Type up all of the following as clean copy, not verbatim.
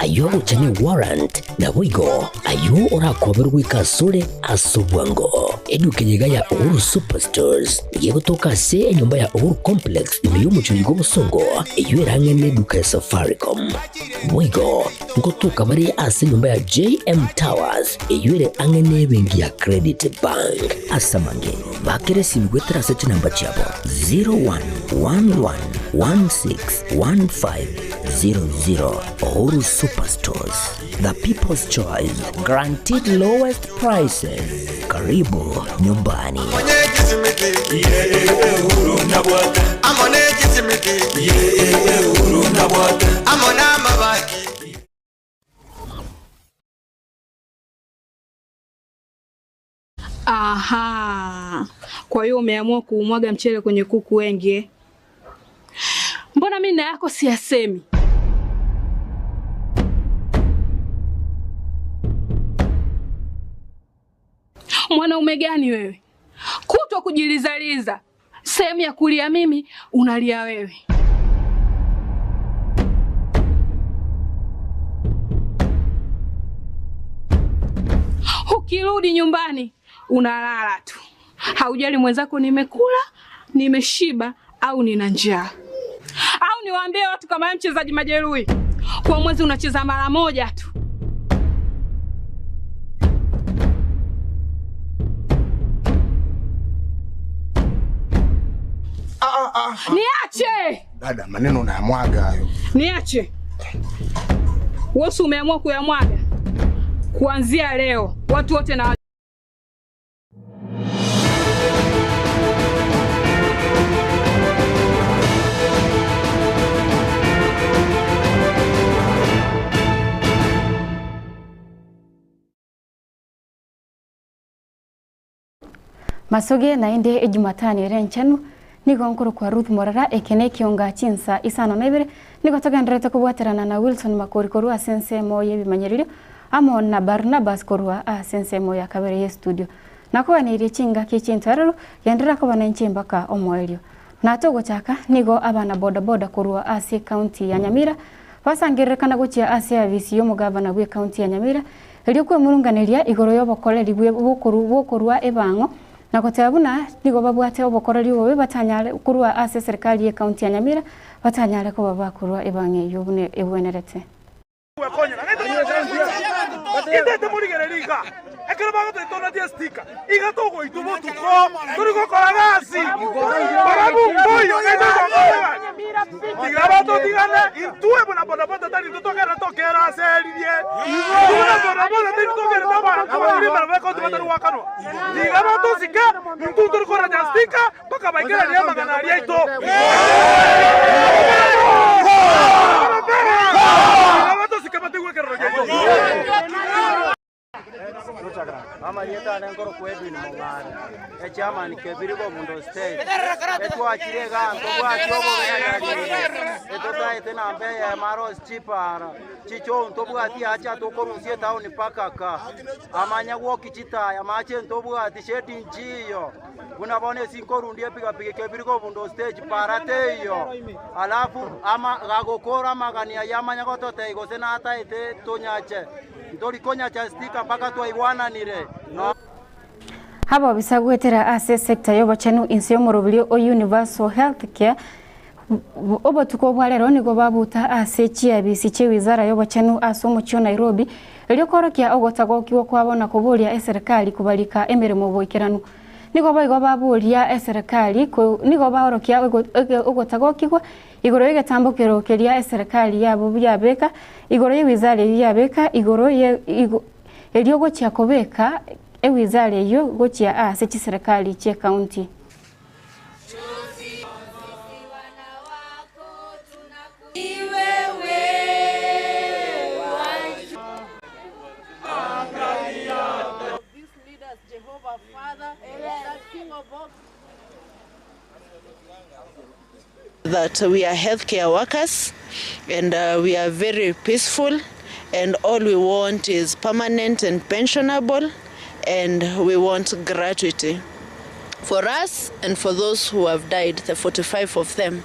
Ayio agocha ne warrant, naboigo ayio orakoberwe goika asore ase obwango. Eduka eye iga ya Uhuru Superstores nigo egotoka ase enyomba ya Uhuru Complex ime y'omochie oyo bw'obosongo, eyio ere ang'e neduka ya Safaricom. Boigo ngotoka bare ase enyomba ya JM Towers eyio ere ang'e nebenki ya Credit Bank. Ase amange, bakera esimi goetera ase chinamba chiabo 0111161500. Uhuru Superstores, the people's choice, guaranteed lowest prices. Karibu nyumbani. Aha, kwa hiyo umeamua kuumwaga mchele kwenye kuku wengi eh? Mbona mimi na yako siyasemi? Mwanaume gani wewe? Kutwa kujilizaliza, sehemu ya kulia mimi unalia wewe. Ukirudi nyumbani unalala tu, haujali mwenzako nimekula, nimeshiba au nina njaa. Au niwaambie watu kama wewe mchezaji majeruhi, kwa mwezi unacheza mara moja tu. Niache Dada, maneno unayamwaga hayo. niache. Wewe umeamua kuyamwaga kuanzia leo, watu wote na Masoge naende ejumatano ere enchenu nigo nkorokwa Ruth Morara eke na ekionga chinsa isano na ibere nigo togenderete kobwaterana na Wilson Makori korwa ase ensemo ya ebimanyererio amo na Barnabas korwa ase ensemo ya kabere ya studio. Nakoganeirie chingaki chintarero genderera koba na inche mpaka omoerio. Na togochaka nigo abana bodaboda korwa ase county ya Nyamira basangererekana gochia ase abisi y'omogavana bwe county ya Nyamira erio kwemurunganeria igoro y'obokoreri bwe bokoru bokorwa ebang'o na goteba buna nigo babwate obokoreri obobe batanyare korwa ase serikali ye county ya Nyamira batanyare koba bakorwa ebang'o eywo buna ebwenerete. Itete murigereriga ekero bagotoitonatie stika iga togoitwa botuko turi gokora gasi barabumboyo tiga batotigane intwe buna bodaboda tari totogere tokera aseririe buna bodaboda tari togere tabantu barimara bakonti batari gwakanwa tiga batosike intwe turi koranya stika mpaka baikeraria amagana aria aito tiga batosike batigwekerero giaito. Amarieta ne nkoro kwa Edwin Mong'are echairman Kebirigo Bundo State etwachire eganto bwachia obobe etotaete namba eyemo aro chipara chichou ntobwati acha tokorusia etown mpaka ka amanya gwoki chitaya mache ntobwati shedi nchiyo buna bono esi nkorundia epigapigi Kebirigo Bundo Stage para teiyo alafu ama gagokora amagani aya amanya gototei gose nataete tonyache ntorikonyacha stika mpaka twaigwananire no. Haba bisagwetera ase sector y'obochenu inse y'omorobirio o Universal Health Care obotuko bwa rero nigo babuta ase chiabisi chia wizara y'obochenu ase omochie o Nairobi erio korokia ogotagokiwa kwabo na koboria eserikali kubarika emeremo boikeranu. Nigo boigo baboria eserikali nigo baorokia ogotagokigwa igoro y'egetambokero keria eserikali yabo yabeka igoro y'ewizara eywo yabeka igoro erio gochia kobeka ewizara eywo gochia ase chiserikali chia county. That we are healthcare workers and we are very peaceful, and all we want is permanent and pensionable, and we want gratuity for us and for those who have died, the 45 of them.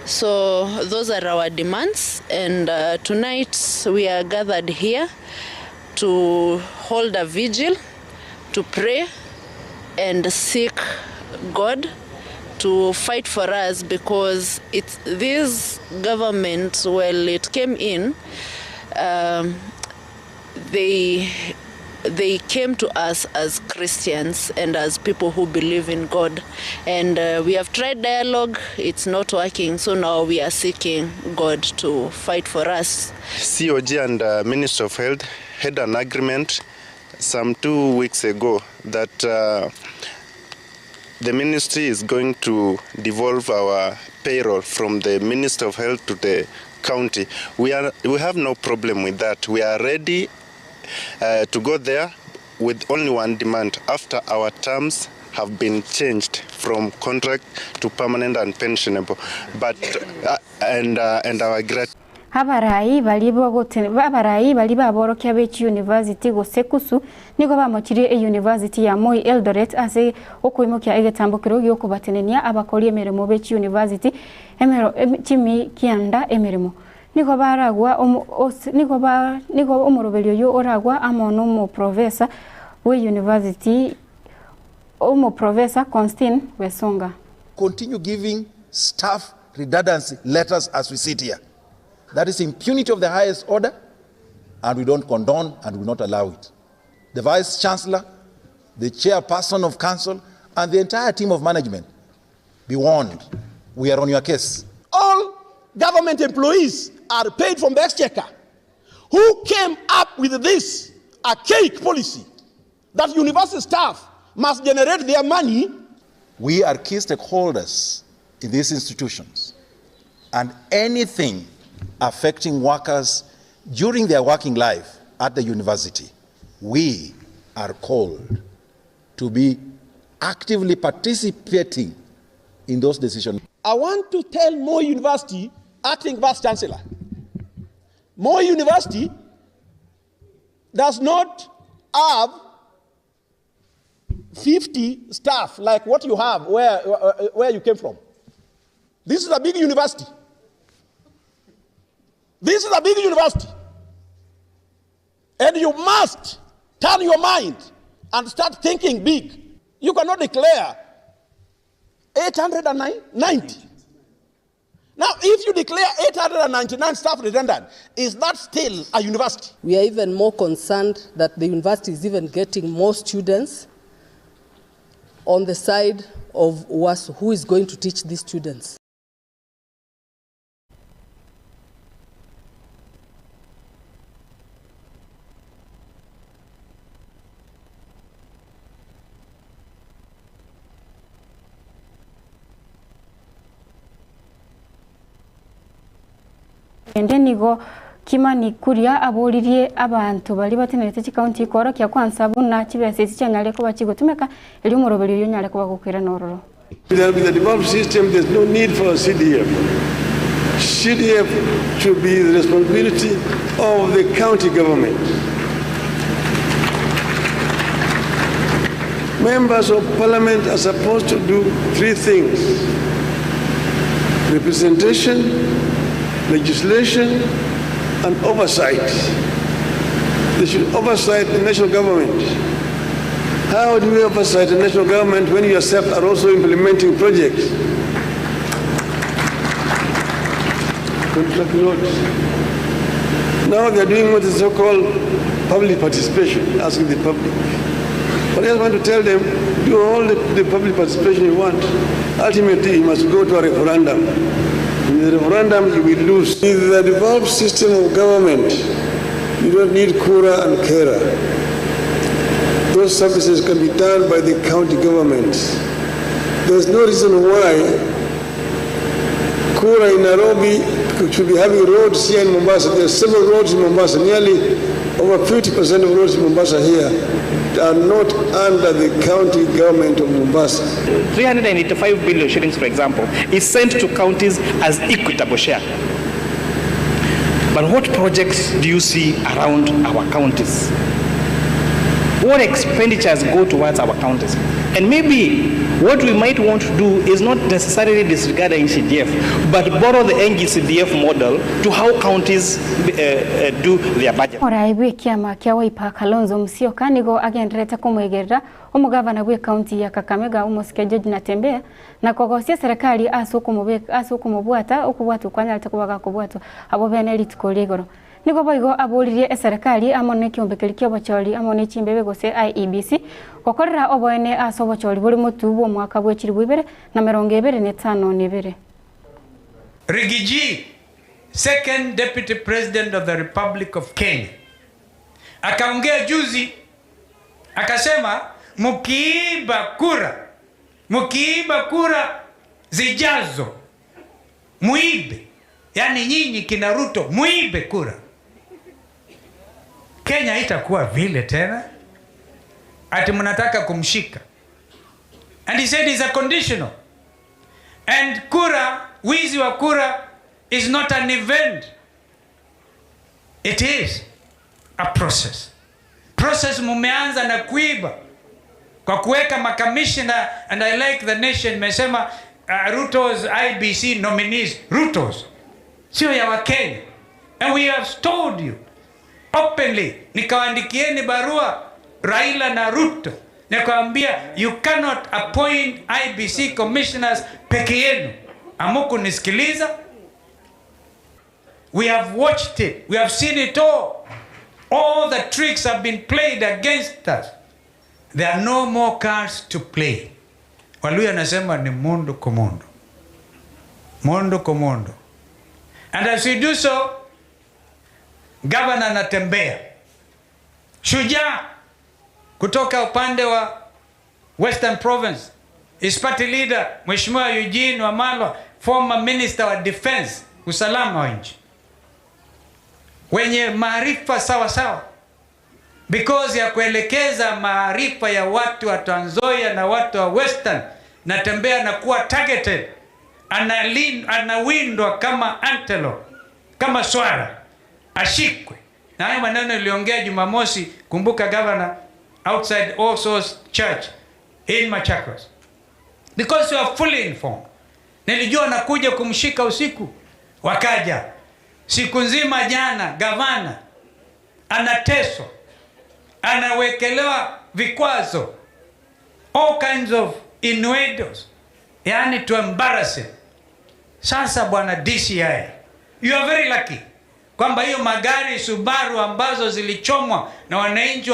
So those are our demands and tonight we are gathered here to hold a vigil to pray and seek God to fight for us because it's this government well it came in um, they they came to us as Christians and as people who believe in God and uh, we have tried dialogue it's not working so now we are seeking God to fight for us. COG and uh, Ministry of Health had an agreement some 2 weeks ago that the ministry is going to devolve our payroll from the Ministry of Health to the county. We have no problem with that. We are ready to go there with only one demand: after our terms have been changed from contract to permanent and pensionable, but and our grat Abarai bari baborokia b'echi university gose KUSU nigo bamochirie e university ya Moi Eldoret ase okoimokia egetambokero giokobatenenia abakori emeremo b'echi university emero em, chimi kianda emeremo nigo baragwa omo- os- nigo ba nigo omoroberi oyo oragwa amo n'omoprofesa we university omoprofesa Constantine Wesonga. Continue giving staff redundancy letters as we sit here. That is impunity of the highest order, and we don't condone and will not allow it. The Vice Chancellor, the chairperson of council, and the entire team of management, be warned. We are on your case. All government employees are paid from the exchequer. Who came up with this archaic policy that university staff must generate their money? We are key stakeholders in these institutions, and anything affecting workers during their working life at the university, we are called to be actively participating in those decisions. I want to tell Moi University acting vice chancellor, Moi University does not have 50 staff like what you have where you came from. This is a big university. This is a big university. And you must turn your mind and start thinking big. You cannot declare 890. Now, if you declare 899 staff redundant, is that still a university? We are even more concerned that the university is even getting more students on the side of UASU. Who is going to teach these students? Ende nigo Kimani Kuria aboririe abantu bari batenerete chikaunti korokia kwansa buna chibesa eci chianyare kuba chigotumeka eri omoroberi oyo onyare kuba gokwira nororo. With the devolved system, there's no need for a CDF. CDF should be the responsibility of the county government. Members of parliament are supposed to do three things: representation, legislation, and oversight. They should oversight the national government. How do you oversight the national government when you yourself are also implementing projects? Contract notes. Now they are doing what is so-called public participation, asking the public. But I just want to tell them, do all the public participation you want. Ultimately, you must go to a referendum. In the referendum, you will lose. In the devolved system of government, you don't need KURA and KeRRA. Those services can be done by the county governments. There's no reason why KURA in Nairobi should be having roads here in Mombasa. There are several roads in Mombasa. Nearly over 50% of roads in Mombasa here are not under the county government of Mombasa. 385 billion shillings, for example, is sent to counties as equitable share. But what projects do you see around our counties? What expenditures go towards our counties? And maybe What we might want to do is not necessarily disregard NGCDF, but borrow the NGCDF model to how counties do their budget. Omorai bw'ekiama kia Wiper Kalonzo Musyoka nigo agendererete komoegerera omogavana bw'ecounty ya Kakamega omosike George Natembeya na kogosia eserekari ase okomobeka ase okomobwata okobwatwa kwanyarete koba gakobwatwa abwo bene rituko ria igoro. Nigo boigo aboririe eserekari amo nekeombe keria kiobochori amo ne chimbebe gose IEBC gokorera oboene ase obochori bore motu bw'omwaka bwe 2022. Riggy G, second deputy president of the Republic of Kenya, akaongea juzi akasema, mkiiba kura, mkiiba kura zijazo muibe, yaani nyinyi kina Ruto muibe kura, Kenya itakuwa vile tena, ati mnataka kumshika. And he said it's a conditional. And kura, wizi wa kura is not an event. It is a process. Process mumeanza na kuiba kwa kuweka makamishna, and I like the nation imesema Ruto's IEBC nominees, Ruto's sio ya Wakenya, and we have told you openly, nikawaandikieni barua Raila na Ruto nikawaambia you cannot appoint IEBC commissioners peke yenu. Hamukunisikiliza. We have watched it. We have seen it all. All the tricks have been played against us. There are no more cards to play. Waluhya anasema ni mundu kumundu, mundu kumundu. And as we do so, Governor Natembeya, shujaa kutoka upande wa Western Province, his party leader Mheshimiwa Eugene Wamalwa, former minister wa defense, usalama wa nchi, wenye maarifa sawa sawa, because ya kuelekeza maarifa ya watu wa Trans Nzoia na watu wa Western. Natembeya na kuwa targeted, anawindwa kama antelope, kama swara, ashikwe. Na hayo maneno niliongea Jumamosi, kumbuka governor, outside All Souls Church in Machakos, because you are fully informed. Nilijua nakuja kumshika usiku, wakaja siku nzima jana. Gavana anateswa, anawekelewa vikwazo, all kinds of innuendos, yani to embarrass him. Sasa bwana DCI, you are very lucky kwamba hiyo magari Subaru ambazo zilichomwa na wananchi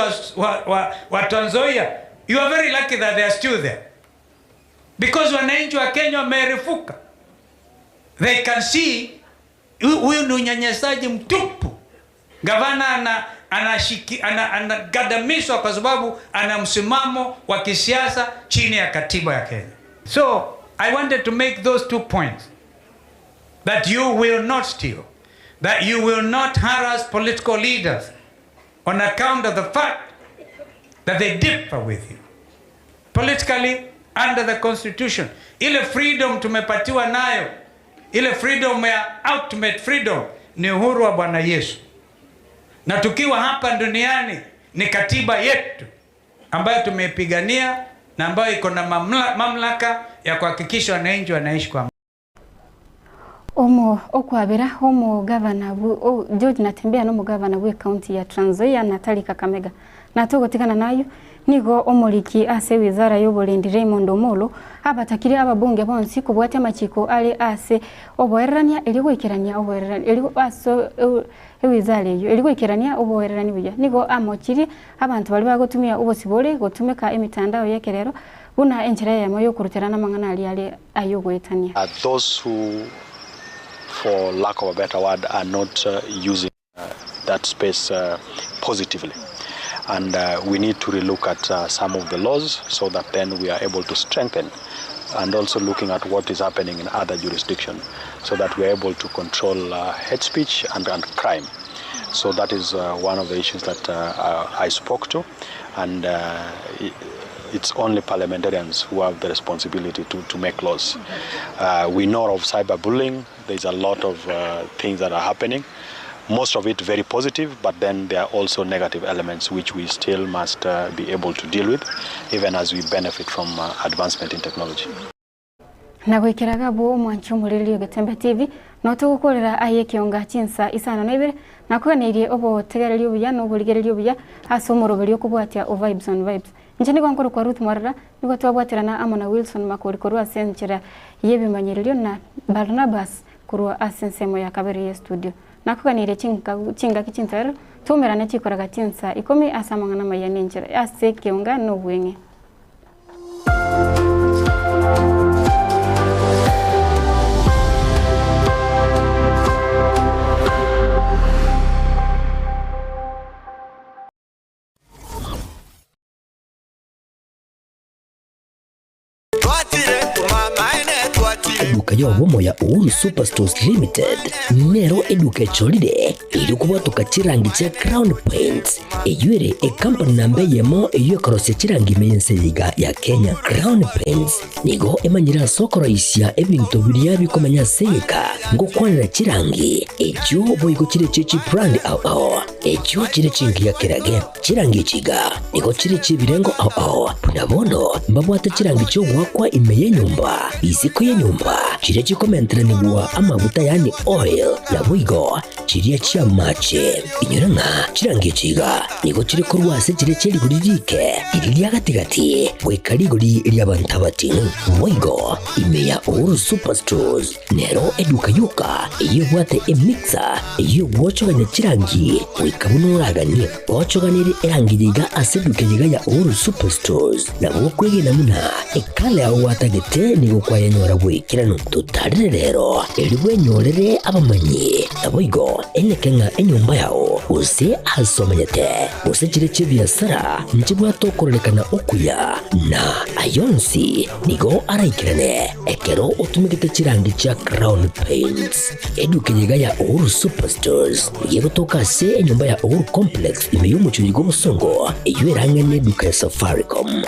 wa Trans Nzoia, you are very lucky that they are still there, because wananchi wa Kenya wameerefuka, they can see huyu ni unyanyasaji mtupu. Gavana anagandamizwa kwa sababu ana msimamo wa kisiasa chini ya katiba ya Kenya. So I wanted to make those two points, that you will not steal, that you will not harass political leaders on account of the fact that they differ with you politically under the constitution. Ile freedom tumepatiwa nayo, ile freedom ya ultimate freedom ni uhuru wa Bwana Yesu, na tukiwa hapa duniani ni katiba yetu ambayo tumeipigania na ambayo iko na mamlaka ya kuhakikisha wananchi wanaishi kwa Omo okwabera omugavana George Natembeya n'omugavana bwe county ya Trans Nzoia Natali Kakamega. Natugotigana nayo nigo omoriki ase wizara y'oborendi Raymond Omolo abatakire ababunge bonsi kubwatia amachiko ale ase oboererania eri goikerania oboererania eri ase ewizara eyo eri goikerania oboererania buya. Nigo amochiri abantu bari bagotumia obosibore gotumeka emitandao yekerero buna enchera yamo yokuruterana amang'ana ari are ayogoetania. Those who, for lack of a better word, are not using that space positively. And we need to relook at some of the laws so that then we are able to strengthen, and also looking at what is happening in other jurisdictions so that we are able to control hate speech and crime. So that is one of the issues that I spoke to, and it's only parliamentarians who have the responsibility to make laws. We know of cyberbullying. There's a lot of things that are happening. Most of it very positive, but then there are also negative elements which we still must be able to deal with, even as we benefit from advancement in technology. Na goikera Gabu omwanchi omoriri o Getembe TV, notogokorera aye ekionga chinsa isano na ibere, nakoganeirie obotegereri obuya na oborigereria obuya ase omoroberio okobwatia o Vibes on Vibes. Inche nigo nkorokwa Ruth Mwarara, nigo twabwaterana amo na Wilson Makori korwa ase enchera y'ebimanyererio na Barnabas korwa ase ensemo ya kabere y'estudio. Nakoganeirie chingaki chintoereru, twaumerane chikoraga chinsa ikomi ase amang'ana amaya nenchera ase ekeonga na obweng'e. Eduka y'obomo ya Uhuru Superstores Limited nero eduka echorire erio kobwatoka chirangi chia Crown Paints eyio ere ekampani namba eyemo eyio ekorosia chirangi ime y'ense eye iga ya Kenya. Crown Paints nigo emanyire ase okoroisia ebinto biria bikomenya ase egeka ngokwanera chirangi echio boigo chire chie chibrand ao ao echio chire chingiya kerage. Chirangi echi iga nigo chire chi'ebirengo ao ao, buna bono mbabwate chirangi chi'ogoakwa ime y'enyomba, isiko y'enyomba, chiria chikomenteranigwa amaguta yaani oil, naboigo chiria chi'amache. Inyora ng'a chirangi echi iga nigo chire korwa ase chiria chie rigori riike, riria ria gati-gati, goika rigori ri'abanto abating'u. Boigo ime ya Uhuru Superstores Nero eduka yoka eyio ebwate emixer eyio egwochogania chirangi goika buna oraganie. Ochoganirie erangi yiga ase eduka yiga ya Uhuru Superstores nabo okwegena buna ekala yao gwatagete nigo kwayenyora bw'ekeranu. Totarire rero erio bwenyorere abamanyi naboigo eneke ng'a enyomba yao gose ase omenyete gose chire chi'ebiasara nchibwate okororekana okuya na ayonsi nigo araikerane Ekero otumegete chirangi chia Crown Paints, eduka eye iga ya Uhuru Superstores nigo egotoka ase enyomba ya Uhuru Complex ime y'omochie oyo bw'Obosongo, eyio ere ang'e n'eduka ya Safaricom.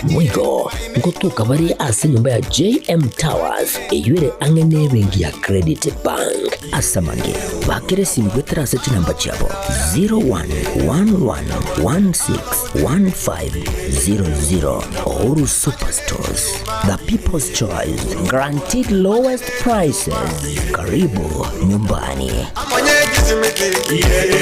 Boigo ngotoka bare ase enyomba ya JM Towers eyio ere ang'e n'ebenki ya Credit Bank. Ase amange, bakera esimi goetera ase chinamba chiabo 0111161500. Uhuru Superstores. The People's Choice, guaranteed lowest prices. Karibu nyumbani. Amone kisimiti, yeah, yeah,